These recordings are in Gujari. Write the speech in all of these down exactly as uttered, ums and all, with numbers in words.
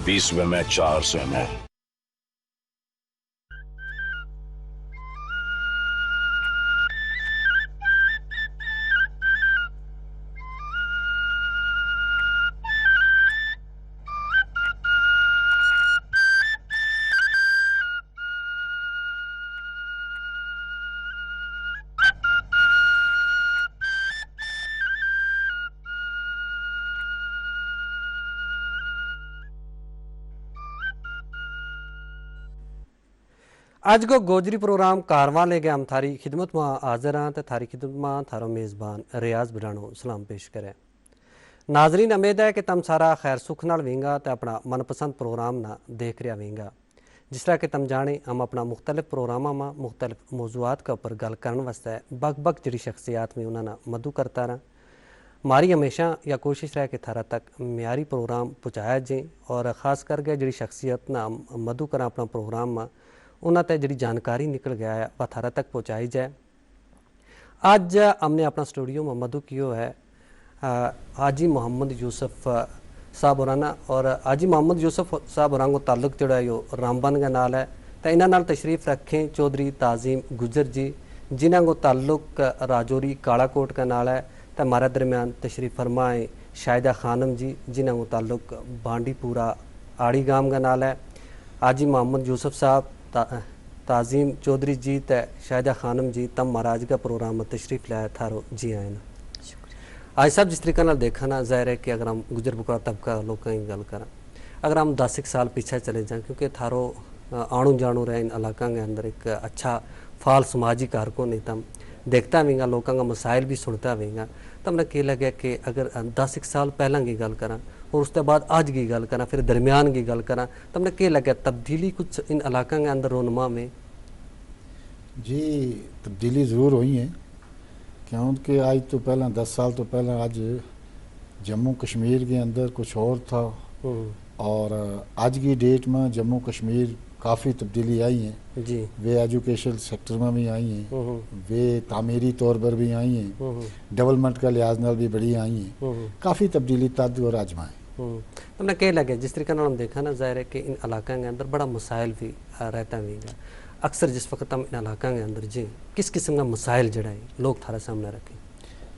بیس میں میں چار سو ایم ایل۔ اج کو گوجری پروگرام کارواں لے گیا ہم تھاری خدمت ما حاضر ہاں تے تھاری خدمت ما تھارو میزبان ریاض بڈانو سلام پیش کرے۔ ناظرین، امید ہے کہ تم سارا خیر سکھ نال وینگا تے اپنا من پسند پروگرام نا دیکھ رہیا وینگا۔ جس طرح کہ تم جانے، ہم اپنا مختلف پروگراماں ما مختلف موضوعات کا اپر گل کرن واسطے بک بک جڑی شخصیات میں انہاں نا مدعو کرتا رہا۔ ماری ہمیشہ یا کوشش رہے کہ تھارا تک معیاری پروگرام پہنچایا جائیں، اور خاص کر کے جڑی شخصیت نا ہم مدعو کراں اپنا پروگرام ما، انہاں تے جڑی جانکاری نکل گیا ہے وہ تھارا تک پہنچائی جائے۔ اج ہم نے اپنا سٹوڈیو ما مدعو کیو ہے حاجی محمد یوسف صاحب ہوراں نا، اور حاجی محمد یوسف صاحب ہوراں کو تعلق جڑا ہے یو رامبن کے نال ہے۔ تے انہاں نال تشریف رکھیں چوہدری تعظیم گجر جی، جنہاں کو تعلق راجوری کالا کوٹ کے نال ہے۔ تے ہمارا درمیان تشریف فرما ہیں شاہدہ خانم جی، جنہاں کو تعلق بانڈی پورا آڑی گام کے نال ہے۔ حاجی محمد یوسف صاحب، تعظیم چوہدری جی تے شاہدہ خانم جی، تم مہاراج کا پروگرام ما تشریف لایا، تھارو جی آئے نا۔ حاجی صاحب، جس طریقے نال دیکھا نا، ظاہر ہے کہ اگر ہم گجر بکرا طبقہ لوکاں کی گل کراں، اگر ہم دس ایک سال پیچھے چلے جائیں، کیونکہ تھارو آنو جانو رہے ان علاقاں کے اندر ایک اچھا فعال سماجی کارکن ہے، تم دیکھتا ہوئیں گا، لوکاں کا مسائل بھی سنتا ہوئیں گا۔ تم نے کہہ لگیا کہ اگر دس ایک سال پہلاں کی گل کراں اور اس تے بعد اج کی گل کراں، پھر درمیان کی گل کراں، تم نے کہہ لگیا تبدیلی کچھ ان علاقاں کے اندر رونما میں؟ جی، تبدیلی ضرور ہوئی ہیں، کیونکہ آج تو پہلاں دس سال تو پہلاں اج جموں کشمیر کے اندر کچھ اور تھا، اور اج کی ڈیٹ ما جموں کشمیر کافی تبدیلی آئی ہیں۔ جی۔ ویہ ایجوکیشن سیکٹر ما بھی آئی ہیں، ویہ تعمیری طور پر بھی آئی ہیں، ڈیولپمنٹ کا لحاظ نال بھی بڑی آئی ہیں۔ کافی تبدیلی تد اور اج ما ہے۔ تم نے کہہ لگے جس طریقے نال ہم دیکھا نا، ظاہر ہے کہ ان علاقاں کے اندر بڑا مسائل بھی رہتا ہوئیں گا۔ اکثر جس وقت ہم ان علاقاں کے اندر جی، کس قسم کا مسائل جڑا ہے لوگ تھارا سامنے رکھیں؟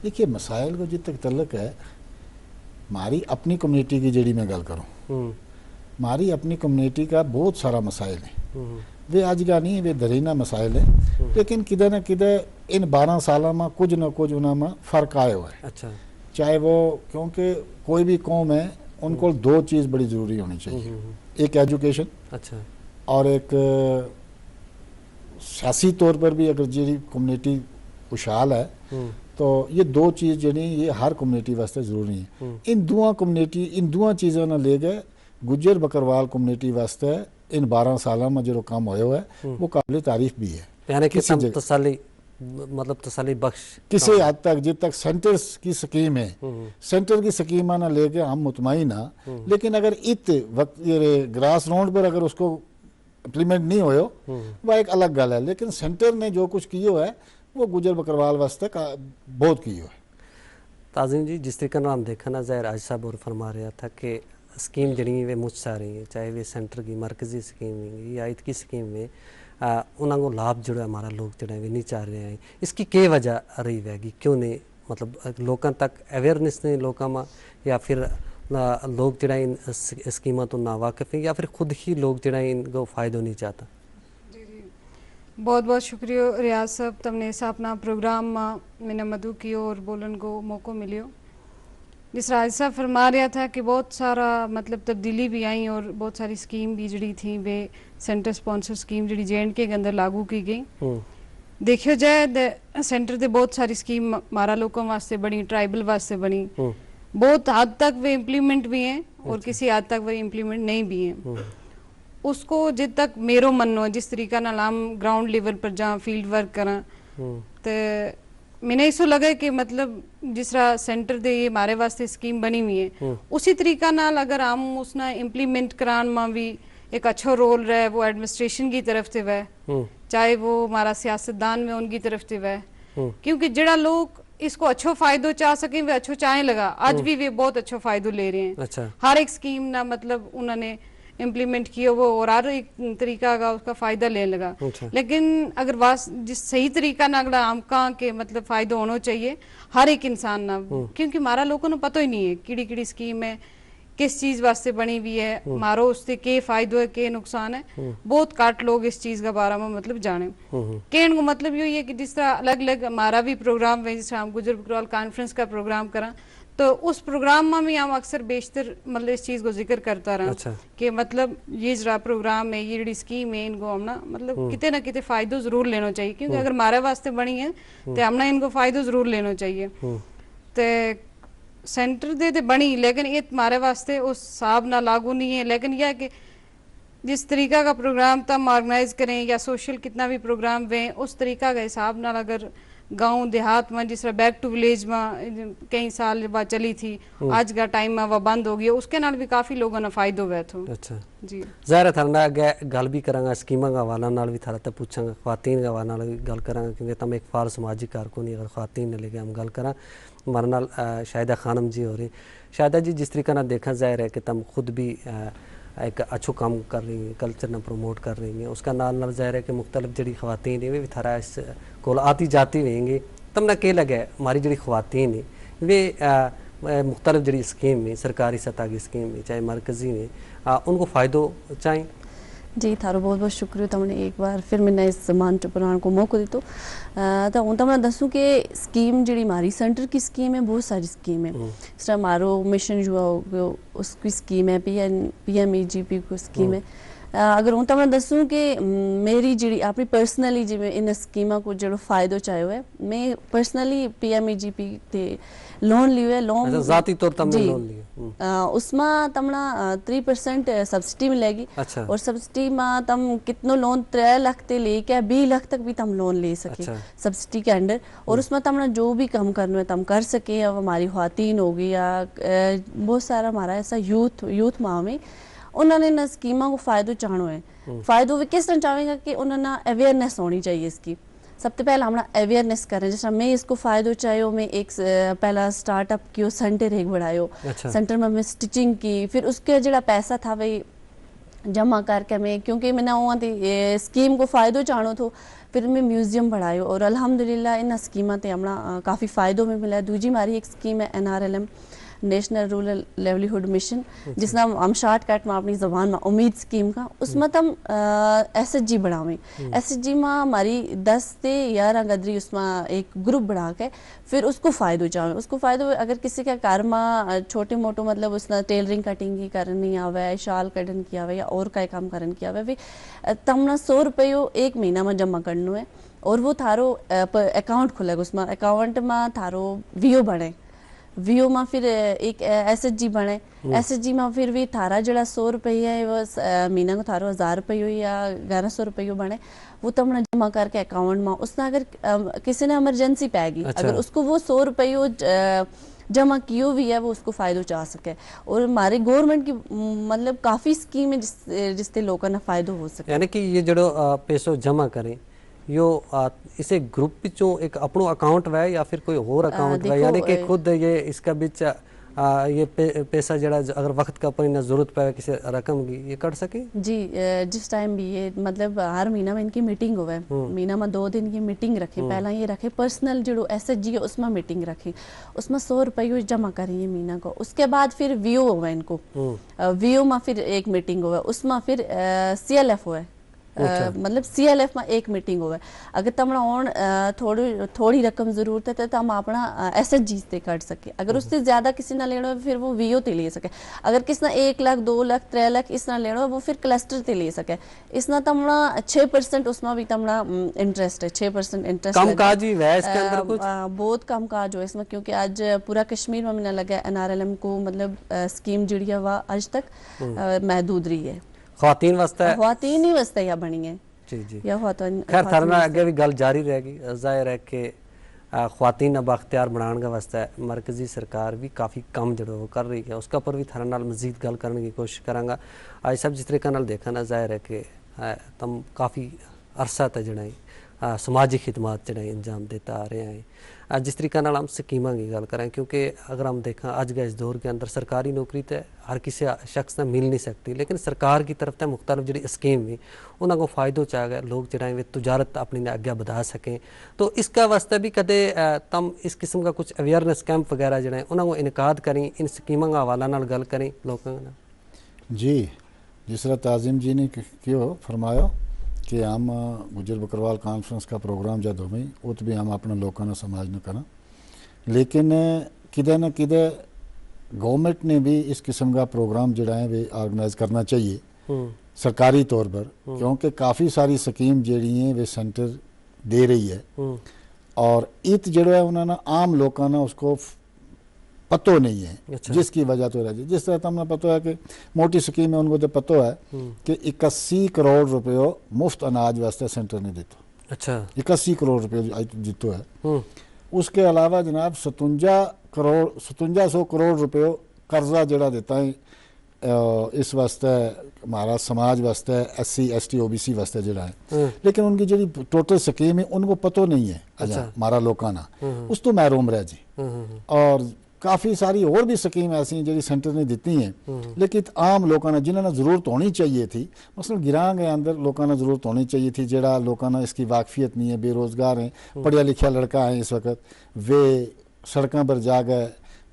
دیکھیے، مسائل کو جتک تعلق ہے، ماری اپنی کمیونٹی کی جیڑی میں گل کروں، ماری اپنی کمیونٹی کا بہت سارا مسائل ہیں۔ ویہ اج کا نہیں، ویہ دھرینا مسائل ہیں، لیکن کدے نہ کدے ان بارہ سالاں ما کچھ نہ کچھ انہاں ما فرق آئے ہوئے۔ اچھا۔ چاہے وہ، کیونکہ کوئی بھی قوم ہے، ان کو دو چیز بڑی ضروری ہونی چاہیے۔ ایک ایجوکیشن، اچھا۔ اور ایک سیاسی طور پر بھی اگر جیڑی کمیونٹی خوشحال ہے، تو یہ دو چیز جیڑی یہ ہر کمیونٹی واسطے ضروری ہیں۔ ان دواں کمیونٹی، ان دواں چیزاں نا لے کے گجر بکروال کمیونٹی واسطے ان بارہ سالاں ما جیڑو کم ہویا ہوا ہے، وہ قابل تعریف بھی ہے۔ یعنی کہ کسی تم جگہ تسلی، مطلب تسلی بخش کسی حد تک، جب تک سینٹرز کی سکیم ہے، سینٹر کی سکیماں نا لے کے ہم مطمئن ہاں، لیکن اگر ات وقت یہ گراس روڈ پر اگر اس کو امپلیمنٹ نہیں ہویو، وہ ایک الگ گل ہے، لیکن سینٹر نے جو کچھ کیو ہے، وہ گجر بکروال واسطے کا-، بہت کیو ہے۔ تعظیم جی، جس طریقے نال ہم دیکھا نا، ظاہر حاج صاحب اور فرما رہا تھا کہ سکیم جڑی ہیں وہ مچ ساری ہیں، چاہے وہ سینٹر کی مرکزی سکیم ہیں یا ات کی سکیم ہیں، انہاں کو لاپ جڑا ہمارا لوگ جڑا ہے وہ نہیں چاہ رہے ہیں۔ اس کی کہہ وجہ رہی ہوئے گی؟ کیوں نہیں؟ مطلب لوکاں تک اویئرنس نہیں لوکاں ما، یا پھر لوگ جڑا ان سکیماں تو ناواقف ہیں، یا پھر خود ہی لوگ جڑا ان کو فائدو نہیں چاہتا؟ جی جی، بہت بہت شکریہ ریاض صاحب، تم نے ایسا اپنا پروگرام ما میں نے مدعو کیو اور بولن کو موقعو ملیو۔ جس راج صاحب فرما رہیا تھا کہ بہت سارا مطلب تبدیلی بھی آئی اور بہت ساری سکیم بھی جڑی تھی ویہ سینٹر اسپانسر سکیم جڑی جے اینڈ کے کے اندر لاگو کی گئی۔ دیکھیو جائے سینٹر دے بہت ساری سکیم مارا لوکاں واسطے بنی، ٹرائبل واسطے بنی، بہت حد تک ویہ امپلیمنٹ بھی ہیں اور کسی حد تک ویہ امپلیمنٹ نہیں بھی ہیں۔ اس کو جد تک میرو منو ہے جس طریقہ نال ہم گراؤنڈ لیول پر جاں فیلڈ ورک کراں، تے میں نے ایسو لگا کہ مطلب جس طرح سینٹر دے یہ ہمارے واسطے سکیم بنی ہوئی ہیں، اسی طریقہ نال اگر ہم اس نا امپلیمنٹ کران ما بھی ایک اچھو رول رہے، وہ ایڈمنسٹریشن کی طرف تے وے، چاہے وہ ہمارا سیاستدان میں ان کی طرف تے وے، کیونکہ جڑا لوگ اس کو اچھو فائدو چاہ سکیں وہ اچھو چاہیں لگا، اج بھی وہ بہت اچھو فائدو لے رہے ہیں۔ ہر ایک سکیم نا مطلب انہوں نے امپلیمنٹ کیا وہ اور ہر ایک طریقہ کا اس کا فائدہ لینے لگا۔ لیکن اگر واس جس صحیح طریقہ نہ اگلا ہم کہاں کہ مطلب فائدہ ہونو چاہیے ہر ایک انسان نا، کیونکہ ہمارا لوگوں نا پتو ہی نہیں ہے کیڑی کیڑی سکیم ہے، کس چیز واسطے بنی ہوئی ہے، ہمارو اس سے کے فائدو ہے کے نقصان ہے۔ بہت کٹ لوگ اس چیز کا بارا ما مطلب جانے۔ کہن کو مطلب یوہی ہے کہ جس طرح الگ الگ ہمارا بھی پروگرام ہوئے جس طرح ہم گجر بکرال کانفرنس کا پروگرام کراں، تو اس پروگرام ما بھی ہم اکثر بیشتر مطلب اس چیز کو ذکر کرتا رہا کہ مطلب یہ جڑا پروگرام ہے، یہ جڑی سکیم ہے، ان کو ہم نا مطلب کتے نہ کتے فائدو ضرور لینو چاہیے کیونکہ اگر ہمارے واسطے بنی ہے تو ہم نا ان کو فائدو ضرور لینو چاہیے۔ تے سینٹر دے تے بنی لیکن یہ ہمارے واسطے اس حساب نہ لاگو نہیں ہے، لیکن یہ کہ جس طریقہ کا پروگرام تم آرگنائز کریں یا سوشل کتنا بھی پروگرام ہوئے اس طریقہ کا حساب نال اگر گاؤں دیہات ما جس طرح بیک ٹو ولیج ما کئی سال بعد چلی تھی، آج کا ٹائم ما وہ بند ہو گیا، اس کے نال بھی کافی لوگوں نا فائدو ہوئے تھو۔ جی۔ ظاہر ہے تھارا نال اگے گل بھی کراں گا، سکیماں کا حوالہ نال بھی تھارا تے پوچھاں گا، خواتین کا حوالہ نال بھی گل کراں گا کیونکہ تم ایک فعال سماجی کارکن ہی، اگر خواتین نے لے کے ہم گل کراں، ہمارے نال شاہدہ خانم جی ہو رہی۔ شاہدہ جی، جس طریقہ نال دیکھاں ظاہر ہے کہ تم خود بھی ایک اچھو کام کر رہی ہیں، کلچر نا پروموٹ کر رہی ہیں، اس کا نال نال ظاہر ہے کہ مختلف جڑی خواتین ہیں وہ بھی تھارا اس کول آتی جاتی ہوئیں گی۔ تم نا کے لگے ہماری جڑی خواتین ہیں وہ مختلف جڑی اسکیم ہیں، سرکاری سطح کی اسکیم ہیں چاہے مرکزی ہیں، ان کو فائدو چاہیں؟ جی، تھارو بہت بہت شکریہ تم نے ایک بار پھر میں نے اس زمان چپران کو موقع دیتو۔ تو ہوں تم نے دسوں کہ اسکیم جڑی ہماری سینٹر کی اسکیم ہے، بہت ساری اسکیم ہے۔ اس طرح ہمارو مشن یوہا ہو گیو، اس کی اسکیم ہے، پی ایم ای جی پی کو اسکیم ہے۔ اگر ہوں تم نے دسوں کہ میری جڑی اپنی پرسنلی جی میں ان اسکیماں کو جڑو فائدو چاہیو ہے، میں پرسنلی پی ایم ای جی پی تے لون لیو ہے۔ لون ذاتی طور تم نے لون لیو؟ اس ما تمنا تری پرسنٹ سبسڈی ملے گی۔ اور سبسڈی ما تم کتنو لون ترے لکھ تے لے کے بی لکھ تک بھی تم لون لے سکے سبسڈی کے انڈر۔ اور اس ما تمنا جو بھی کم کرنو ہے تم کر سکے۔ اب ہماری خواتین ہو گئی یا بہت سارا ہمارا ایسا یوتھ یوتھ ما ہوئے، انہوں نے ان اسکیماں کو فائدو چاہنو ہے۔ فائدو وی کس طرح چاہویں گا کہ انہوں نا اویئرنیس ہونی چاہیے اس کی۔ سب تے پہلا ہمنا اویئرنیس کریں، جس طرح میں اس کو فائدو چاہیو، میں ایک پہلا سٹارٹ اپ کیو، سینٹر ایک بڑھایو۔ سینٹر ما میں سٹچنگ کی، پھر اس کے جڑا پیسا تھا وہی جمع کر کے میں کیونکہ میں نا اوہاں تے اسکیم کو فائدو چاہنو تھو۔ پھر میں میوزیم بڑھایو اور الحمدللہ انہاں اسکیماں تے ہمنا کافی فائدو میں ملا۔ دوجی ہماری ایک اسکیم ہے این آر ایل ایم، نیشنل رورل لیولی ہڈ مشن، جس نا ہم شارٹ کٹ ما اپنی زبان ما امید اسکیم کا، اس ما تم ایس ایچ جی بڑھاویں۔ ایس ایچ جی ما ہماری دس تے یارہ گدری اس ما ایک گروپ بڑھا کے پھر اس کو فائدو چاہویں۔ اس کو فائدو اگر کسی کا گھر ما چھوٹے موٹو مطلب اس نا ٹیلرنگ کٹنگ کی کرنی آوے، شال کڈن کی آوے یا اور کئی کام کرن کی آوے، تم نا سو روپیو ایک مہینہ ما جمع کرنو ہے۔ اور وہ تھارو اکاؤنٹ کھلے گا، اس ما اکاؤنٹ ما تھارو ویو بنے، ویو ما پھر ایک ایس ایچ جی بنے۔ ایس ایچ جی ما پھر وی تھارا جڑا سو روپیو ہے وہ مہینہ کو تھارو ہزار روپیو یا گیارہ سو روپیو بنے۔ وہ تم نا جمع کر کے اکاؤنٹ ما اس نا اگر کسی نے ایمرجنسی پے گی، اگر اس کو وہ سو روپیو جمع کیو وی ہے وہ اس کو فائدو چاہ سکے۔ اور ہمارے گورنمنٹ کی مطلب کافی اسکیم ہے جس تے لوکاں نا فائدو ہو سکے۔ یعنی کہ یہ جڑو پیسو جمع کریں، یوہ اسے گروپ وچوں ایک اپنو اکاؤنٹ وے یا پھر کوئی ہور اکاؤنٹ وے؟ یعنی کہ خود یہ اس کا بچ یہ پیسا جیڑا اگر وقت کا اپر انہاں ضرورت پے کسے رقم کی یہ کٹ سکے؟ جی، جس ٹائم بھی یہ مطلب ہر مہینہ ما ان کی میٹنگ ہووے، مہینہ ما دو دن کی میٹنگ رکھیں۔ پہلا یہ رکھیں پرسنل جیڑو ایس ایچ جی ہے اس ما میٹنگ رکھیں، اس ما سو روپیو جمع کریں یہ مہینہ کو۔ اس کے بعد پھر ویو ہووے ان کو، ویو ما پھر ایک میٹنگ ہووے، اس ما پھر سی ایل ایف ہووے۔ مطلب سی ایل ایف ما ایک میٹنگ ہووے۔ اگر تمنا ہون تھوڑی رقم ضرورت ہے تو تم اپنا ایس ایچ جی تے کر سکے۔ اگر اس تے زیادہ کسی نا لینو ہے پھر وہ ویو تے لے سکے۔ اگر کس نا ایک لکھ، دو لکھ، ترے لکھ اس نا لینو ہے وہ پھر کلسٹر تے لے سکے۔ اس نا تمنا چھ پرسنٹ اس ما بھی تمنا انٹرسٹ ہے، چھ پرسنٹ انٹرسٹ کم کاج ہی وے اس کے اندر کچھ؟ بہت کم کاج ہو اس ما، کیونکہ اج پورا کشمیر ما منا لگا ہے این آر ایل ایم کو مطلب اسکیم جڑی ہے وہ اج تک محدود رہی ہے۔ خواتین واسطے؟ خواتین ہی واسطے یا بنی ہے۔ جی جی۔ خیر، تھارے نال اگے بھی گل جاری رہے گی۔ ظاہر ہے کہ خواتین نا بااختیار بنان کا واسطے مرکزی سرکار بھی کافی کم جڑو کر رہی ہے، اس کا پر بھی تھارے نال مزید گل کرنے کی کوشش کراں گا۔ آج سب جس طریقے نال دیکھا نا، ظاہر ہے کہ تم کافی عرصہ تے جڑا ہے سماجی خدمات جڑا انجام دیتا آ رہیا ہیں۔ جس طریقہ نال ہم سکیماں کی گل کریں، کیونکہ اگر ہم دیکھاں اج کا اس دور کے اندر سرکاری نوکری تے ہر کسی شخص نا مل نہیں سکتی، لیکن سرکار کی طرف تے مختلف جڑی اسکیم وی انہاں کو فائدو چاہ گئے، لوگ جڑا ہیں وہ تجارت اپنی نے اگیا بدھا سکیں۔ تو اس کا واسطے بھی کدے تم اس قسم کا کچھ اویئرنس کیمپ وغیرہ جڑا ہیں انہاں کو انعقاد کریں، ان سکیماں کا حوالہ نال گل کریں لوکاں کا؟ جی، جس طرح تعظیم جی نے کہیو فرمایو کہ ہم گجر بکروال کانفرنس کا پروگرام جد ہوویں، ات بھی ہم اپنا لوکاں نا سماج نا کراں، لیکن کدے نہ کدے گورنمنٹ نے بھی اس قسم کا پروگرام جڑا ہیں وہ آرگنائز کرنا چاہیے سرکاری طور پر، کیونکہ کافی ساری سکیم جڑی ہیں وہ سینٹر دے رہی ہے۔ اور ات جڑا ہے انہاں نا عام لوکاں نا اس کو پتو نہیں ہے، جس کی وجہ تو رہ جائے۔ جس طرح تم نا پتو ہے کہ موٹی سکیم ہے، ان کو تو پتو ہے کہ اکاسی کروڑ روپیو مفت اناج واسطے سینٹر نے دیتو۔ اکاسی کروڑ روپیو دیتو ہے۔ اس کے علاوہ جناب ستونجا کروڑ ستونجا سو کروڑ روپیو قرضہ جڑا دیتا ہے اس واسطے، ہمارا سماج واسطے، ایس سی ایس ٹی او بی سی واسطے جڑا ہے، لیکن ان کی جڑی ٹوٹل سکیم ہے ان کو پتو نہیں ہے۔ اچھا، ہمارا لوکاں نا اس تو محروم رہ جی۔ اور کافی ساری اور بھی سکیم ایسی ہیں جڑی سینٹر نے دیتی ہیں، لیکن عام لوکاں نا جنہاں نا ضرورت ہونی چاہیے تھی، مثلا گراں کے اندر لوکاں نا ضرورت ہونی چاہیے تھی، جڑا لوکاں نا اس کی واقفیت نہیں ہے، بے روزگار ہیں، پڑھیا لکھیا لڑکا ہیں اس وقت، ویہ سڑکاں پر جا کے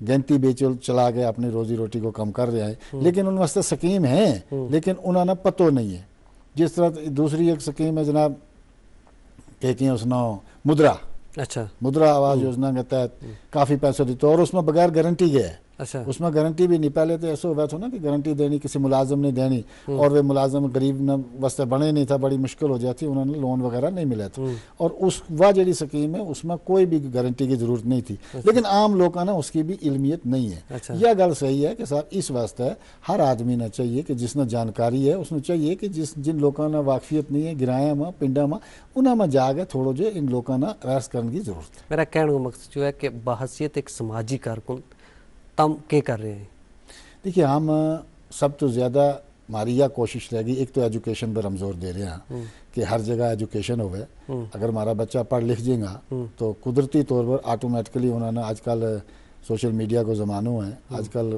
گینتی بیچ چلا کے اپنی روزی روٹی کو کم کر رہیا ہیں، لیکن ان واسطے سکیم ہیں، لیکن انہاں نا پتو نہیں ہے۔ جس طرح دوسری ایک سکیم ہے جناب، کہ کہیں اس نا مدرا، مدرا آواز یوجنا کے تحت کافی پیسے دیتو اور اس میں بغیر گارنٹی گیا ہے۔ اس میں گارنٹی بھی نہیں، پہلے تو ایسا ہوا تھا نا کہ گارنٹی دینی کسی ملازم نے دینی، اور وہ ملازم غریب نا واسطے بنے نہیں تھا، بڑی مشکل ہو جاتی، انہوں نے لون وغیرہ نہیں ملے تھے۔ اور اس وہ جڑی سکیم ہے اس میں کوئی بھی گارنٹی کی ضرورت نہیں تھی، لیکن عام لوکاں نا اس کی بھی علمیت نہیں ہے۔ یہ گل صحیح ہے کہ صاحب اس واسطے ہر آدمی نا چاہیے کہ جس نا جانکاری ہے اس نا چاہیے کہ جس جن لوکاں نا واقفیت نہیں ہے، گراں ما پنڈاں ما، انہاں ما جا کے تھوڑو جے ان لوکاں نا رہس کرن کی ضرورت ہے۔ میرا کہن کو مقصد جو ہے کہ بحیثیت ایک سماجی کارکن تم کے کر رہے ہیں؟ دیکھیے، ہم سب تو زیادہ ہماری یہ کوشش رہ گئی، ایک تو ایجوکیشن پر ہم زور دے رہے ہیں کہ ہر جگہ ایجوکیشن ہوئے۔ اگر ہمارا بچہ پڑھ لکھ جائیں گا تو قدرتی طور پر آٹومیٹکلی انہوں نے آج کل سوشل میڈیا کو زمانو ہے، آج کل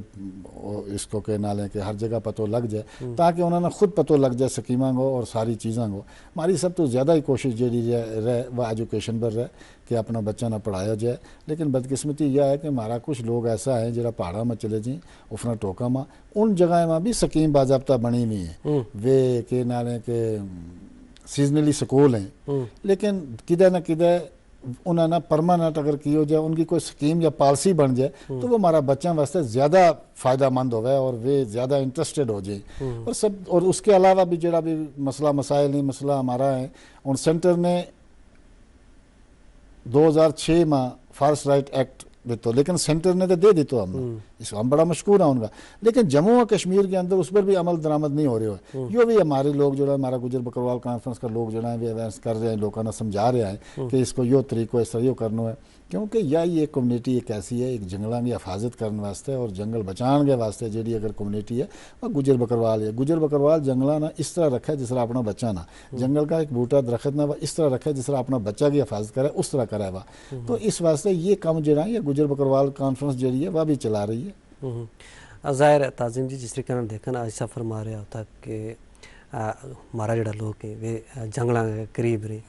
اس کو کہنا لیں کہ ہر جگہ پتو لگ جائے، تاکہ انہوں نے خود پتو لگ جائے سکیماں کو اور ساری چیزاں کو۔ ہماری سب تو زیادہ ہی کوشش جیڑی رہ وہ ایجوکیشن پر رہ کہ اپنا بچہ نا پڑھایا جائے۔ لیکن بدقسمتی یہ ہے کہ ہمارا کچھ لوگ ایسا ہے جڑا پہاڑاں ما چلے جائیں، افنا ٹوکاں ما، ان جگہ ما بھی سکیم باضابطہ بنی ہوئی ہیں، وہ کہنا لیں کہ سیزنلی سکول ہیں، لیکن کدے نہ کدے انہاں نا پرماننٹ اگر کیو جائے، ان کی کوئی سکیم یا پالیسی بن جائے تو وہ ہمارا بچاں واسطے زیادہ فائدہ مند ہووے اور وہ زیادہ انٹرسٹڈ ہو جائیں۔ اور سب اور اس کے علاوہ بھی جڑا بھی مسئلہ مسائل ہیں، مسئلہ ہمارا ہے، ان سینٹر نے دو ہزار چھ ما فارسٹ رائٹ ایکٹ دیتو، لیکن سینٹر نے تو دے دیتو ہم نے۔ اس کو ہم بڑا مشکور ہیں ان کا، لیکن جموں و کشمیر کے اندر اس پر بھی عمل درآمد نہیں ہو رہی ہو۔ یو بھی ہمارے لوگ جو ہے، ہمارا گجر بکروال کانفرنس کا لوگ جو ہے وہ اویئرنس کر رہے ہیں، لوکاں نا سمجھا رہے ہیں کہ اس کو یو طریقو اس طرح یو کرنو ہے۔ کیونکہ یا یہ کمیونٹی ایک ایسی ہے، ایک جنگلاں کی حفاظت کرنے واسطے اور جنگل بچان کے واسطے جیڑی اگر کمیونٹی ہے، وہ گجر بکروال ہے۔ گجر بکروال جنگلاں نا اس طرح رکھے جس طرح اپنا بچہ نا، جنگل کا ایک بوٹا درخت نا وہ اس طرح رکھے جس طرح اپنا بچہ کی حفاظت کرے، اس طرح کرے وہ۔ تو اس واسطے یہ کم جڑا ہے، یہ گجر بکروال کانفرنس جڑی ہے وہ بھی چلا رہی ہے۔ ظاہر ہے تعظیم جی، جس طریقے نال دیکھا نا، ایسا فرما رہا ہوتا کہ ہمارا جڑا لوگ ہے وہ جنگلاں کے قریب رہے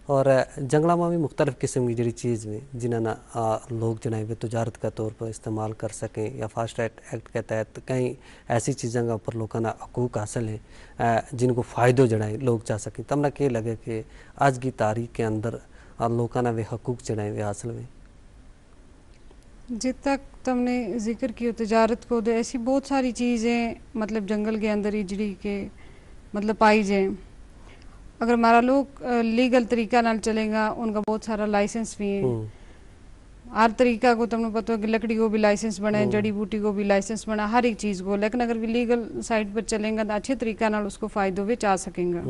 اور جنگلاں ما بھی مختلف قسم کی جڑی چیز میں جنہاں نا لوگ جنہاں وہ تجارت کا طور پر استعمال کر سکیں یا فاسٹ ایکٹ کے تحت کہیں ایسی چیزاں کا اوپر لوکاں نا حقوق حاصل ہیں، جن کو فائدو جڑا ہے لوگ چاہ سکیں۔ تم نا کے لگے کہ آج کی تاریخ کے اندر لوکاں نا وہ حقوق جڑا ہے وہ حاصل ہوئے؟ جت تک تم نے ذکر کیو تجارت کو، تو ایسی بہت ساری چیز ہیں، مطلب جنگل کے اندر ہی جڑی کہ مطلب پائی جائیں۔ اگر ہمارا لوگ لیگل طریقہ نال چلیں گا، ان کا بہت سارا لائسنس بھی ہیں۔ ہر طریقہ کو تم نے پتہ ہو کہ لکڑی کو بھی لائسنس بنے، جڑی بوٹی کو بھی لائسنس بنا، ہر ایک چیز کو۔ لیکن اگر لیگل سائٹ پر چلیں گا تو اچھے طریقہ نال اس کو فائدو بھی چاہ سکیں گا۔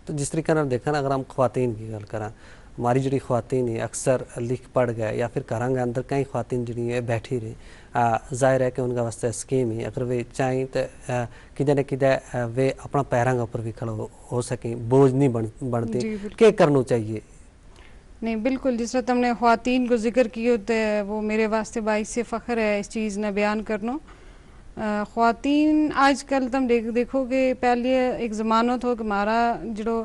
تو جس طریقہ نال دیکھا نا، اگر ہم خواتین کی گل کراں، ہماری جڑی خواتین ہیں اکثر لکھ پڑھ گئے یا پھر گھراں کے اندر کئی خواتین جڑی ہیں بیٹھی رہی۔ ظاہر ہے کہ ان کا واسطے اسکیم ہی اگر وہ چاہیں تو کدے نہ کدے وہ اپنا پیراں کے اوپر بھی کھڑو ہو سکیں، بوجھ نہیں بنتے۔ کیا کرنو چاہیے؟ نہیں، بالکل، جس طرح تم نے خواتین کو ذکر کیو تو وہ میرے واسطے باعث فخر ہے اس چیز نا بیان کرنو۔ خواتین آج کل تم دیکھو کہ پہلے ایک زمانو تھو کہ ہمارا جڑو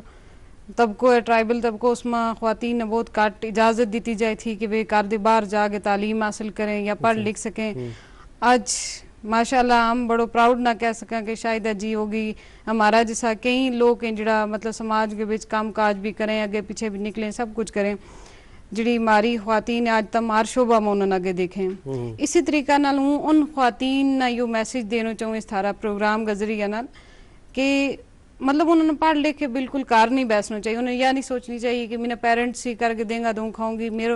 طبقو ہے، ٹرائبل طبقو، اس ما خواتین نا بہت کٹ اجازت دیتی جائے تھی کہ وہ کار دے باہر جا کے تعلیم حاصل کریں یا پڑھ لکھ سکیں۔ آج ماشاءاللہ ہم بڑو پراؤڈ نا کہہ سکاں کہ شاہدہ جی ہوگی، ہمارا جیسا کئی لوگ ہیں جڑا مطلب سماج کے وچ کام کاج بھی کریں، اگے پیچھے بھی نکلیں، سب کچھ کریں۔ جڑی ہماری خواتین ہیں آج تم ہر شعبہ ما انہوں نے اگے دیکھیں۔ اسی طریقہ نال ہوں ان خواتین نا یوہ میسج دینو چاہوں اس تھارا پروگرام کا ذریعہ نال کہ مطلب انہوں نے پڑھ لکھ کے بالکل کار نہیں بیسنو چاہیے، انہوں نے یا نہیں سوچنی چاہیے کہ مینا پیرنٹس ہی کر کے دینگا دوں کھاؤں گی، میرو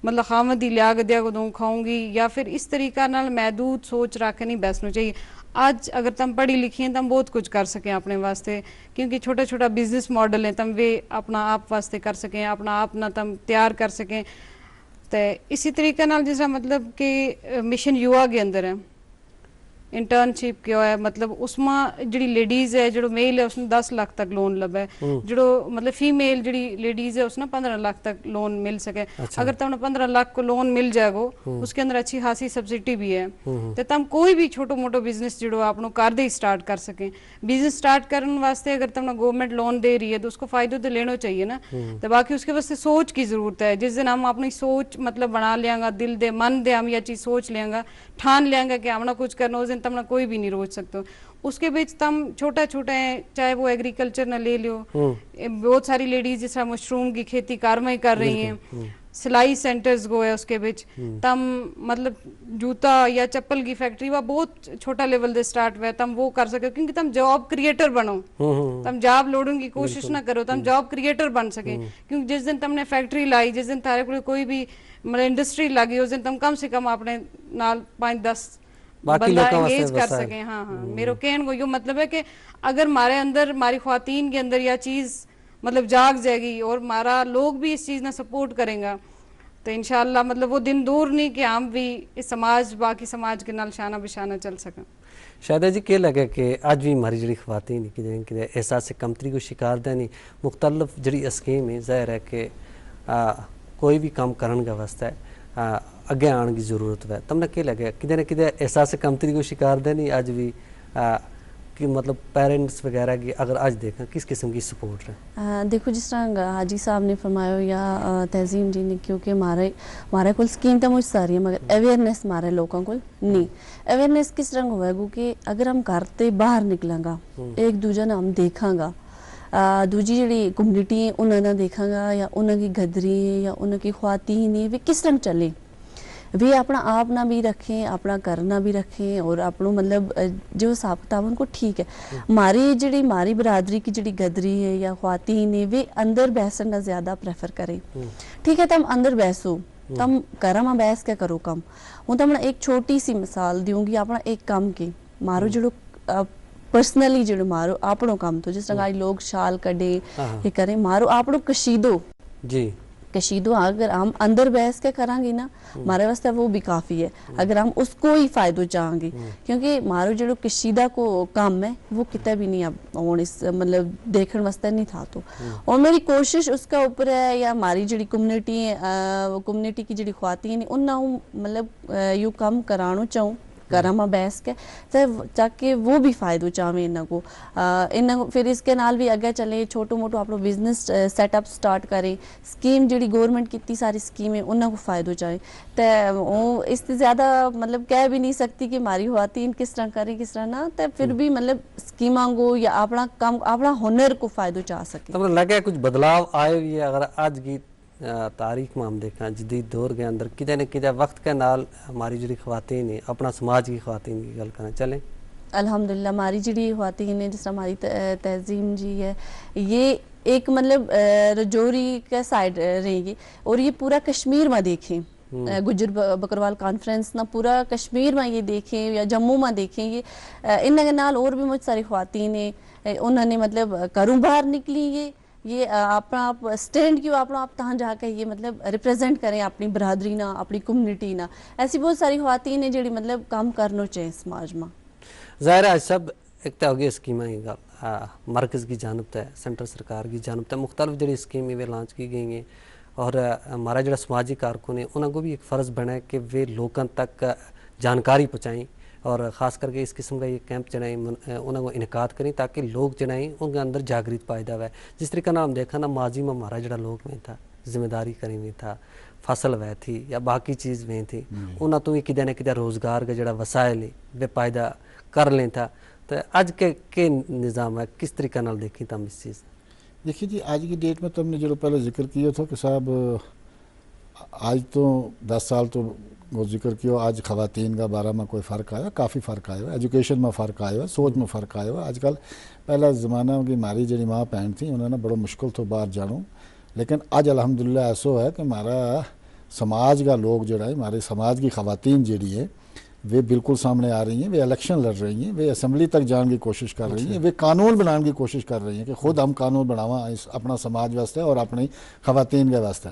مطلب خاوند ہی لیا کے دیا کو دوں کھاؤں گی، یا پھر اس طریقہ نال محدود سوچ رکھ کے نہیں بیسنو چاہیے۔ آج اگر تم پڑھی لکھی ہیں تم بہت کچھ کر سکیں اپنے واسطے، کیونکہ چھوٹا چھوٹا بزنس ماڈل ہیں تم ویہ اپنا آپ واسطے کر سکیں، اپنا آپ نا تم تیار کر سکیں۔ تے اسی طریقہ نال جس طرح مطلب کہ مشن یووا کے اندر ہے، انٹرنشپ کیو ہے، مطلب اس ما جڑی لیڈیز ہے، جڑو میل ہے اس نا دس لکھ تک لون لبھے، جڑو مطلب فیمیل جڑی لیڈیز ہے اس نا پندرہ لکھ تک لون مل سکے۔ اگر تم نا پندرہ لکھ کو لون مل جائے گو، اس کے اندر اچھی خاصی سبسڈی بھی ہے، تے تم کوئی بھی چھوٹو موٹو بزنس جڑو اپنو کار دے ہی سٹارٹ کر سکیں۔ بزنس سٹارٹ کرن واسطے اگر تم نا گورنمنٹ لون دے رہی ہے تو اس کو فائدو تو لینو چاہیے نا۔ تو باقی اس کے واسطے سوچ کی ضرورت ہے۔ جس دن ہم اپنی سوچ مطلب بنا لیاں گا، دل دے من دے ہم یا چیز سوچ لیاں گا، ٹھان لیاں گا کہ ہم نا کچھ کرنا، اس دن تم نا کوئی بھی نہیں روک سکتو۔ اس کے بچ تم چھوٹا چھوٹا ہیں، چاہے وہ ایگریکلچر نا لے لیو، بہت ساری لیڈیز جس طرح مشروم کی کھیتی کاروائی کر رہی ہیں، سلائی سینٹرز کو ہے اس کے بچ، تم مطلب جوتا یا چپل کی فیکٹری وہ بہت چھوٹا لیول دے سٹارٹ ہوئے، تم وہ کر سکے، کیونکہ تم جاب کریئٹر بنو۔ تم جاب لوڑن کی کوشش نہ کرو، تم جاب کریئٹر بن سکے۔ کیونکہ جس دن تم نے فیکٹری لائی، جس دن تھارے کو کوئی بھی مطلب انڈسٹری لگی، اس دن تم کم سے کم اپنے نال پانچ دس باقی بندہ لوکاں واسطے انگیج کر سکیں۔ ہاں ہاں، میرو کہن کو یوہ مطلب ہے کہ اگر مارے اندر، ماری خواتین کے اندر یا چیز مطلب جاگ جائے گی اور مارا لوگ بھی اس چیز نا سپورٹ کریں گا، تو انشاءاللہ مطلب وہ دن دور نہیں کہ ہم بھی اس سماج، باقی سماج کے نال شانہ بشانہ چل سکیں۔ شاہدہ جی، کہہ لگے کہ اج بھی ہماری جڑی خواتین کدے نہ کدے احساس کمتری کو شکار دے نہیں، مختلف جڑی اسکیم ہیں، ظاہر ہے کہ کوئی بھی کام کرن کا واسطے اگے آن کی ضرورت ہے۔ تم نے کہہ لگے کدے نہ کدے احساس کمتری کو شکار دے نہیں اج بھی؟ کہ مطلب پیرنٹس وغیرہ کی اگر اج دیکھاں کس قسم کی سپورٹ ہے؟ دیکھو، جس طرح حاجی صاحب نے فرمایا یا تہذیم جی نے، کیونکہ ہمارے ہمارے کول سکیم تو مچ ساری ہے، مگر اویئرنیس ہمارے لوکاں کول نہیں۔ اویئرنیس کس طرح ہوئے گو کہ اگر ہم گھر تے باہر نکلاں گا، ایک دوجہ نا ہم دیکھاں گا، دوجی جڑی کمیونٹی ہیں انہاں نا دیکھاں گا یا انہاں کی گھدری ہیں یا انہاں کی خواتین ہیں، وہ کس طرح چلیں؟ ویہ اپنا آپ نا بھی رکھیں، اپنا کرنا بھی رکھیں اور اپنو مطلب جو حساب کتاب ان کو ٹھیک ہے۔ ماری جڑی ماری برادری کی جڑی گدری ہے یا خواتین ہے، ویہ اندر بحثن نا زیادہ پریفر کریں۔ ٹھیک ہے، تم اندر بحثو، تم کرم بحث کیا کرو کم؟ ہوں تم نا ایک چھوٹی سی مثال دیوں گی اپنا ایک کم کی۔ مارو جڑو پرسنلی جڑو مارو اپنو کم تو جس طرح لوگ شال کڈے، یہ کریں، مارو اپنو کشیدو۔ جی، کشیدو اگر ہم اندر بحث کے کراں گی نا، ہمارے واسطے وہ بھی کافی ہے۔ اگر ہم اس کو ہی فائدو چاہاں گی، کیونکہ مارو جڑو کشیدہ کو کم ہے، وہ کتے بھی نہیں اب ہون اس مطلب دیکھن واسطے نہیں تھا تو۔ اور میری کوشش اس کا اوپر ہے یا ہماری جڑی کمیونٹی کمیونٹی کی جڑی خواتین ہیں انہاں مطلب یو کم کرانو چاہوں، کرم بحث کے، تاکہ وہ بھی فائدو چاہویں انہاں کو۔ انہاں کو پھر اس کے نال بھی اگے چلیں، چھوٹو موٹو اپنو بزنس سیٹ اپ سٹارٹ کریں، سکیم جڑی گورنمنٹ کی اتنی ساری سکیم ہیں انہاں کو فائدو چاہویں۔ تے ہوں اس تے زیادہ مطلب کہہ بھی نہیں سکتی کہ ہماری خواتین کس طرح کریں کس طرح نہ، تے پھر بھی مطلب سکیماں کو یا اپنا کم اپنا ہنر کو فائدو چاہ سکیں۔ تمنا لگا کچھ بدلاؤ آئے ہوئی ہے اگر اج کی تاریخ ما ہم دیکھاں جدید دور کے اندر کدے نہ کدے وقت کے نال ہماری جڑی خواتین ہیں اپنا سماج کی خواتین کی گل کرنا چلیں؟ الحمدللہ ہماری جڑی خواتین ہیں جس طرح ہماری تہذیم جی ہے، یہ ایک مطلب رجوری کے سائیڈ رہیں گی، اور یہ پورا کشمیر ما دیکھیں، گجر بکروال کانفرنس نا پورا کشمیر ما یہ دیکھیں یا جموں ما دیکھیں یہ، انہاں کے نال اور بھی مچ ساری خواتین ہیں، انہاں نے مطلب گھروں باہر نکلی یہ یہ اپنا آپ اسٹینڈ کیوں اپنا آپ تہاں جا کے یہ مطلب ریپریزنٹ کریں اپنی برادری نا، اپنی کمیونٹی نا؟ ایسی بہت ساری خواتین ہیں جڑی مطلب کم کرنو چاہیں سماج ما۔ ظاہر ہے آج سب ایک تو اگے اسکیماں ہی گل مرکز کی جانب تے، سینٹر سرکار کی جانب تے مختلف جڑی اسکیمیں ویہ لانچ کی گئی ہیں، اور ہمارا جڑا سماجی کارکن ہے انہاں کو بھی ایک فرض بنے کہ ویہ لوکاں تک جانکاری پہنچائیں، اور خاص کر کے اس قسم کا یہ کیمپ جڑا ہے انہاں کو انعقاد کریں تاکہ لوگ جڑا ہے ان کے اندر جاگریت پیدا ہوئے۔ جس طریقے نال ہم دیکھا نا ماضی ما ہمارا جڑا لوگ وین تھا، ذمہ داری کریں وین تھا، فصل وین تھی یا باقی چیز وین تھی، انہاں تو بھی کدے نہ کدے روزگار کا جڑا وسائل ہے ویہ پیدا کر لین تھا۔ تو اج کے نظام ہے کس طریقے نال دیکھیں تم اس چیز؟ دیکھیں جی، اج کی ڈیٹ میں تم نے جڑو پہلے ذکر کیو تھو کہ صاحب آج تو دس سال تو وہ ذکر کیو، آج خواتین کا بارہ ما کوئی فرق آیا؟ کافی فرق آیا ہوا، ایجوکیشن ما فرق آیا ہوا، سوچ ما فرق آیا ہوا۔ آج کل پہلا زمانہ کی ہماری جڑی ماں پہن تھی انہوں نے بڑو مشکل تھو باہر جانو، لیکن آج الحمدللہ ایسو ہے کہ ہمارا سماج کا لوگ جڑا ہے، ہمارے سماج کی خواتین جڑی ہے، وہ بالکل سامنے آ رہی ہیں، وہ الیکشن لڑ رہی ہیں، وہ اسمبلی تک جان کی کوشش کر رہی ہیں، وہ قانون بنان کی کوشش کر رہی ہیں کہ خود ہم قانون بناواں اپنا سماج واسطے اور اپنی خواتین کے واسطے۔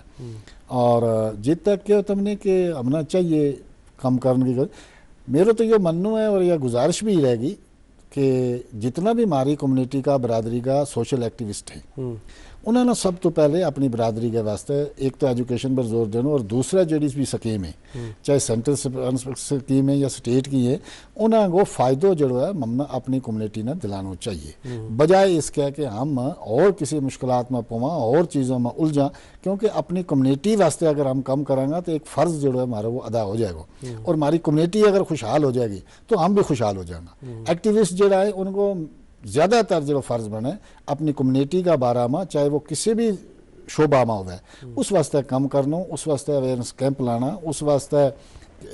اور جت تک کہ تم نے کہ ہمنا چاہیے کم کرنے کی، میرو تو یہ مننو ہے اور یہ گزارش بھی رہے گی کہ جتنا بھی ہماری کمیونٹی کا، برادری کا سوشل ایکٹیوسٹ ہیں، انہوں نے سب تو پہلے اپنی برادری کے واسطے ایک تو ایجوکیشن پر زور دینا، اور دوسرا جڑی بھی سکیم ہے، چاہے سینٹرل سکیم ہے یا سٹیٹ کی ہے، انہوں کو فائدو جڑو ہے ممنا اپنی کمیونٹی نے دلانو چاہیے، بجائے اس کے کہ ہم اور کسی مشکلات ما پواں اور چیزوں ما الجھاں۔ کیونکہ اپنی کمیونٹی واسطے اگر ہم کم کراں گا تو ایک فرض جڑو ہے ہمارا وہ ادا ہو جائے گا، اور ہماری کمیونٹی اگر خوشحال ہو جائے گی تو ہم بھی خوشحال ہو جائیں گا۔ ایکٹیوسٹ جڑا ہے ان کو زیادہ تر جڑو فرض بنے اپنی کمیونٹی کا بارہ ما، چاہے وہ کسی بھی شعبہ ما ہوئے، اس واسطے کم کرنو، اس واسطے اویئرنس کیمپ لانا، اس واسطے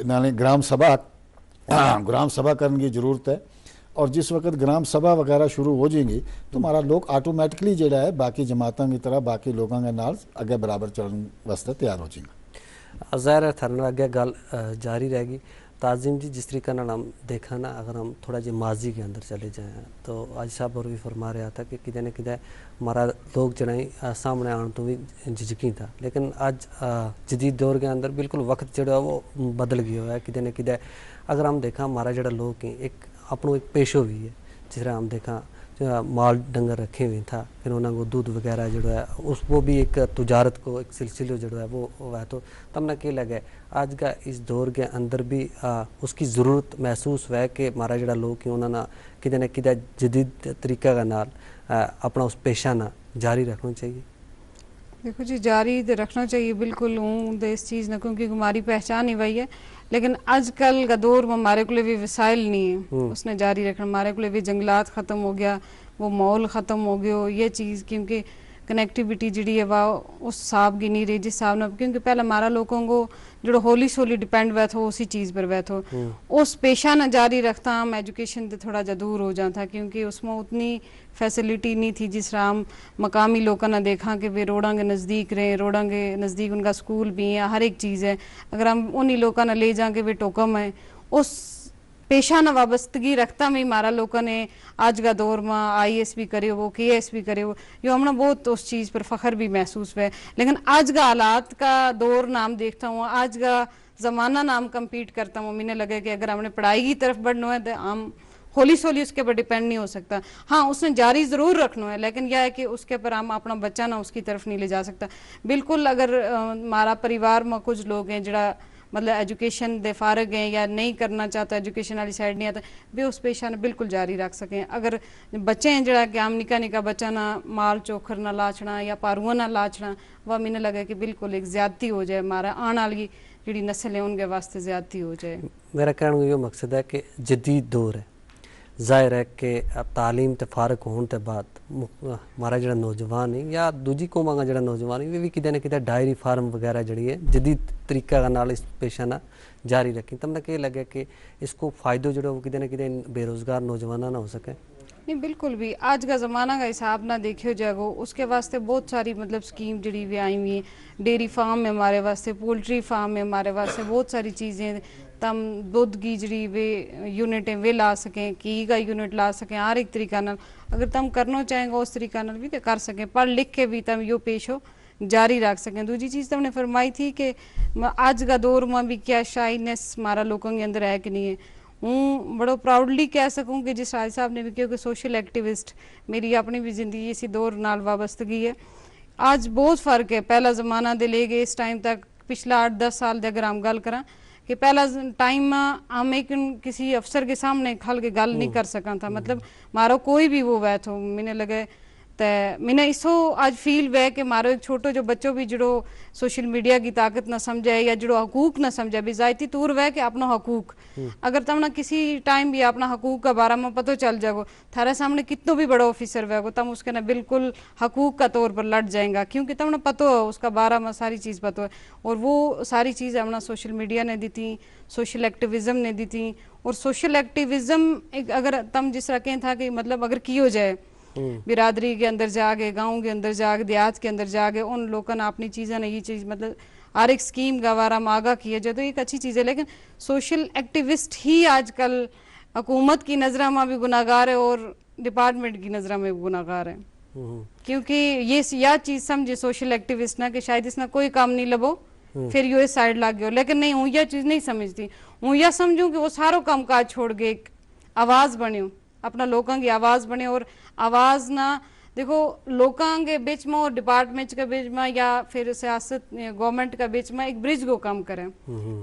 نالے گرام سبھا گرام سبھا کرن کی ضرورت ہے۔ اور جس وقت گرام سبھا وغیرہ شروع ہو جائیں گی تو ہمارا لوگ آٹومیٹکلی جڑا ہے باقی جماعتوں کی طرح باقی لوگوں کے نال اگے برابر چلن واسطے تیار ہو جائیں گا۔ ظاہر ہے تھرنا اگے گل جاری رہے گی۔ تعظیم جی، جس طریقے نال ہم دیکھا نا، اگر ہم تھوڑا جے ماضی کے اندر چلے جائیں تو آج صاحب اور بھی فرما رہا تھا کہ کدے نہ کدے ہمارا لوگ جڑا ہے سامنے آن تو بھی جھجکی تھا، لیکن اج جدید دور کے اندر بالکل وقت جڑا وہ بدل گیا ہوا ہے۔ کدے نہ کدے اگر ہم دیکھاں ہمارا جڑا لوگ ہیں ایک اپنو ایک پیشو بھی ہے، جس طرح ہم دیکھاں مال ڈنگر رکھے ہوئے تھا، پھر انہاں کو دودھ وغیرہ جڑا ہے اس وہ بھی ایک تجارت کو ایک سلسلو جڑا ہے وہ ہوا ہے۔ تو تم نا کہہ لگا ہے آج کا اس دور کے اندر بھی اس کی ضرورت محسوس ہوا ہے کہ ہمارا جڑا لوگ ہیں انہاں نا کدے نہ کدے جدید طریقہ کا نال اپنا اس پیشہ نا جاری رکھنا چاہیے؟ دیکھو جی، جاری تے رکھنا چاہیے، بالکل ہوں دے اس چیز نا کیونکہ ہماری پہچان ہی وہی ہے۔ لیکن اج کل کا دور ما ہمارے کولے بھی وسائل نہیں ہے اس نے جاری رکھنا، ہمارے کولے بھی جنگلات ختم ہو گیا، وہ ماحول ختم ہو گیو یہ چیز کیونکہ کنیکٹیویٹی جڑی ہے وہ اس حساب کی نہیں رہی جس حساب نا کیونکہ پہلے ہمارا لوگوں کو جڑو ہولی سولی ڈیپینڈ ہوئے تھو اسی چیز پر ہوئے تھو۔ اس پیشہ نا جاری رکھتا ہم ایجوکیشن تے تھوڑا جا دور ہو جاتا کیونکہ اس ما اتنی فیسلٹی نہیں تھی جس طرح ہم مقامی لوکاں نا دیکھاں کہ ویہ روڑاں کے نزدیک رہیں، روڑاں کے نزدیک ان کا سکول بھی ہیں، ہر ایک چیز ہے۔ اگر ہم انہی لوکاں نا لے جاں کہ ویہ ٹوکم ہیں اس پیشہ نا وابستگی رکھتا میں ہمارا لوکاں نے آج کا دور ما آئی ایس بھی کرے ہو، کے ایس بھی کرے ہو، یوہ ہم نا بہت اس چیز پر فخر بھی محسوس ہوئے۔ لیکن آج کا حالات کا دور نا ہم دیکھتا ہوں، آج کا زمانہ نا ہم کمپیٹ کرتا ہوں، مینہ لگے کہ اگر ہم نے پڑھائی کی طرف بڑھنو ہے تو ہم ہولی سولی اس کے پر ڈیپینڈ نہیں ہو سکتا۔ ہاں، اس نے جاری ضرور رکھنو ہے لیکن یہ ہے کہ اس کے پر ہم اپنا بچہ نا اس کی طرف نہیں لے جا سکتا۔ بالکل اگر ہمارا پریوار ما کچھ لوگ ہیں جڑا مطلب ایجوکیشن دے فارغ ہیں یا نہیں کرنا چاہتا، ایجوکیشن والی سائیڈ نہیں آتا، ویہ اس پیشہ نا بالکل جاری رکھ سکیں۔ اگر بچے ہیں جڑا کہ ہم نکا نکا بچہ نا مال چوکھر نا لاچھنا یا پاروئاں نا لاچھنا، وہ مینہ لگے کہ بالکل ایک زیادتی ہو جائے ہمارا آن والی جڑی نسل ہے ان کے واسطے زیادتی ہو جائے۔ میرا کہنے کو یوہ مقصد ہے کہ جدید دور ہے، ظاہر ہے کہ تعلیم تے فارغ ہون تے بعد ہمارا جڑا نوجوان ہے یا دوجی قوماں کا جڑا نوجوان ہے ویہ بھی کدے نہ کدے ڈائری فارم وغیرہ جڑی ہے جدید طریقہ کا نال اس پیشہ نا جاری رکھیں۔ تم نا کہہ لگے کہ اس کو فائدو جڑا وہ کدے نہ کدے بے روزگار نوجواناں نا ہو سکے؟ نہیں، بالکل بھی آج کا زمانہ کا حساب نہ دیکھیو جائے گو، اس کے واسطے بہت ساری مطلب سکیم جڑی ہوئی آئی ہوئی ہیں۔ ڈیری فارم میں ہمارے واسطے، پولٹری فارم میں ہمارے واسطے بہت ساری چیزیں۔ تم دودھ کی جڑی وے یونٹ ہیں، وے لا سکیں، کی کا یونٹ لا سکیں، ہر ایک طریقہ نال۔ اگر تم کرنا چاہیں گو اس طریقہ نال بھی تو کر سکیں، پڑھ لکھ کے بھی تم یو پیش ہو جاری رکھ سکیں۔ دوجی چیز تم نے فرمائی تھی کہ اج کا دور ما بھی کیا شائنس ہمارا لوکاں کے اندر ہے کہ نہیں ہے؟ ہوں بڑو پراؤڈلی کہہ سکوں کہ جس راج صاحب نے بھی کہیو کہ سوشل ایکٹیوسٹ، میری اپنی بھی زندگی اسی دور نال وابستگی ہے۔ اج بہت فرق ہے، پہلا زمانہ دے لے گئے اس ٹائم تک، پچھلا آٹھ دس سال دے اگر ہم گل کراں کہ پہلا ٹائم ما ہم ایک کسی افسر کے سامنے کھل کے گل نہیں کر سکاں تھا، مطلب مارو کوئی بھی وہ ویت ہو مینے لگے، تے مینا اسو اج فیل ہوئے کہ مارو ایک چھوٹو جو بچو بھی جڑو سوشل میڈیا کی طاقت نہ سمجھے یا جڑو حقوق نہ سمجھے، بھی ذاتی طور ہوئے کہ اپنا حقوق، اگر تمنا کسی ٹائم بھی اپنا حقوق کا بارے ما پتو چل جائے گو، تھارے سامنے کتنو بھی بڑا آفیسر ہوئے گو، تم اس کے نا بالکل حقوق کا طور پر لڑ جائیں گا، کیونکہ تمنا پتو ہے اس کا بارے ما ساری چیز پتو ہے۔ اور وہ ساری چیز ہمنا سوشل میڈیا نے دیتی، سوشل ایکٹیوزم نے دیتی۔ اور سوشل ایکٹیوزم اگر تم جس طرح کہیں تھا کہ مطلب اگر کیو جائے، برادری کے اندر جا کے، گاؤں کے اندر جا کے، دیہات کے اندر جا کے ان لوکاں نا اپنی چیزاں نا یہ چیز مطلب ہر ایک سکیم کا بارا ما آگاہ کیا جائے تو ایک اچھی چیز ہے، لیکن سوشل ایکٹیوسٹ ہی آج کل حکومت کی نظراں ما بھی گناہگار ہے اور ڈپارٹمنٹ کی نظراں ما بھی گناہگار ہے۔ کیونکہ یہ یا چیز سمجھے سوشل ایکٹیوسٹ نا کہ شاید اس نا کوئی کام نہیں لبو، پھر یوہ سائیڈ لگ گیو، لیکن نہیں ہوں یا چیز نہیں سمجھتی۔ ہوں یا سمجھوں کہ وہ سارو کام کاج چھوڑ گئے، ایک آواز بنیو، اپنا لوکاں کی آواز بنے اور آواز نا دیکھو، لوکاں کے بچ ما اور ڈپارٹمنٹ کے بچ ما یا پھر سیاست گورنمنٹ کے بچ ما ایک برج کو کم کرے،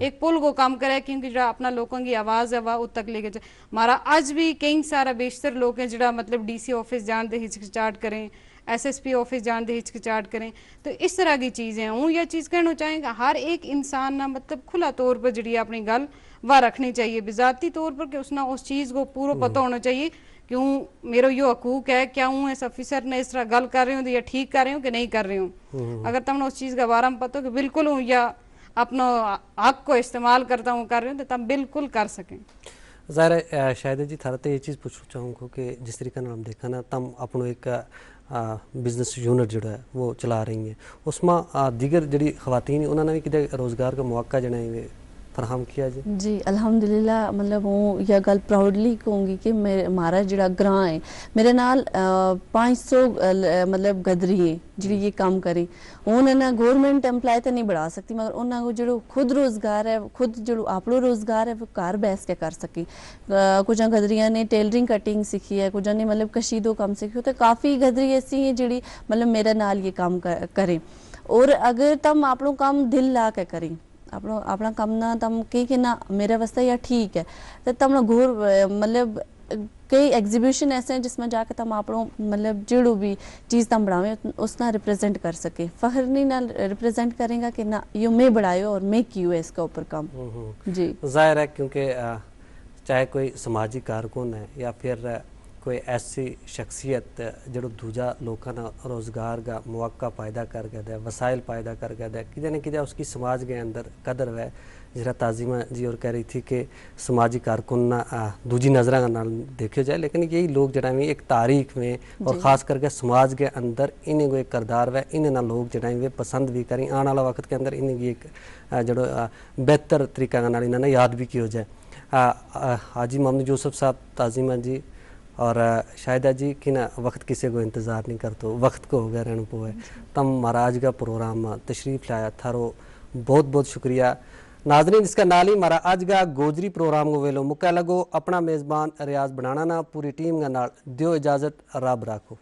ایک پل کو کم کرے، کیونکہ جڑا اپنا لوکاں کی آواز ہے وہ ات تک لے کے جائے۔ ہمارا اج بھی کئی سارا بیشتر لوک ہیں جڑا مطلب ڈی سی آفس جان دے ہچکچاہٹ کریں، ایس ایس پی آفس جان دے ہچکچاہٹ کریں۔ تو اس طرح کی چیز ہیں ہوں یا چیز کہنو چاہیں کہ ہر ایک انسان نا مطلب کھلا طور پر جڑی اپنی گل وہ رکھنی چاہیے بذاتی طور پر کہ اس نا اس چیز کو پورو پتو ہونو چاہیے کہ ہوں میرو یوہ حقوق ہے، کیا ہوں اس آفیسر نے اس طرح گل کر رہی ہوں یا ٹھیک کر رہی ہوں کہ نہیں کر رہی ہوں۔ اگر تم نا اس چیز کا بارا ما پتو کہ بالکل ہوں یا اپنا حق کو استعمال کرتا ہوں کر رہی ہوں تو تم بالکل کر سکیں۔ ظاہر ہے شاہدہ جی تھارا تے یہ چیز پوچھنا چاہوں گو کہ جس طریقے نال ہم دیکھا نا تم اپنو ایک بزنس یونٹ جڑا ہے وہ چلا رہی ہیں، اس ما دیگر جڑی خواتین ہیں انہوں نے بھی کدے روزگار کا مواقع جڑا ہے فراہم کیا جائے؟ جی الحمدللہ، مطلب ہوں یا گل پراؤڈلی کہوں گی کہ مارا جڑا گراں ہے، میرے نال پانچ سو مطلب گدری ہیں جڑی یہ کم کریں۔ ہوں انہاں نا گورنمنٹ ایمپلائی تے نہیں بڑھا سکتی، مگر انہاں کو جڑو خود روزگار ہے، خود جڑو اپنو روزگار ہے وہ گھر بیس کے کر سکیں۔ کچھ گدریاں نے ٹیلرنگ کٹنگ سیکھی ہے، کچھ نے مطلب کشیدو کم سیکھی ہو تو کافی گدری ایسی ہیں جڑی مطلب میرے نال یہ کم کریں۔ اور اگر تم اپنو کم دل لا کے کریں، اپنو اپنا کم نا تم کہیں کہ نا میرے واسطے یا ٹھیک ہے، تو تم نا گھر مطلب کئی ایگزیبیشن ایسے ہیں جس میں جا کے تم اپنو مطلب جڑو بھی چیز تم بناویں اس نا ریپریزنٹ کر سکیں، فخر نہیں نال ریپریزنٹ کریں گا کہ نا یوہ میں بنایو اور میں کیو ہے اس کا اوپر کم۔ جی ظاہر ہے کیونکہ چاہے کوئی سماجی کارکن ہے یا پھر کوئی ایسی شخصیت جڑو دوجا لوکاں نا روزگار کا مواقع پیدا کر کے دے، وسائل پیدا کر کے دے، کدے نہ کدے اس کی سماج کے اندر قدر ہوئے۔ جس طرح تعظیمہ جی اور کہہ رہی تھی کہ سماجی کارکن نا دوجی نظراں نال دیکھیو جائے، لیکن یہی لوگ جڑا وی ایک تاریخ میں اور خاص کر کے سماج کے اندر انہیں کو ایک کردار ہوئے، انہیں نا لوگ جڑا وی پسند بھی کریں، آنے والا وقت کے اندر انہیں کی ایک جڑو بہتر طریقہ نال انہاں نا یاد بھی کیو جائے۔ حاجی محمد یوسف صاحب تعظیمہ جی اور شاہدہ جی، کنا وقت کسے کو انتظار نہیں کرتو، وقت کو ہو گیا رہن پوئے۔ تم مہاراج کا پروگرام تشریف لایا، تھارو بہت بہت شکریہ۔ ناظرین، اس کا نال ہی مہاراج کا گوجری پروگرام کو ویلو مکہ لگو۔ اپنا میزبان ریاض بنانا نا پوری ٹیم کا نال دیو اجازت، رب راکھو۔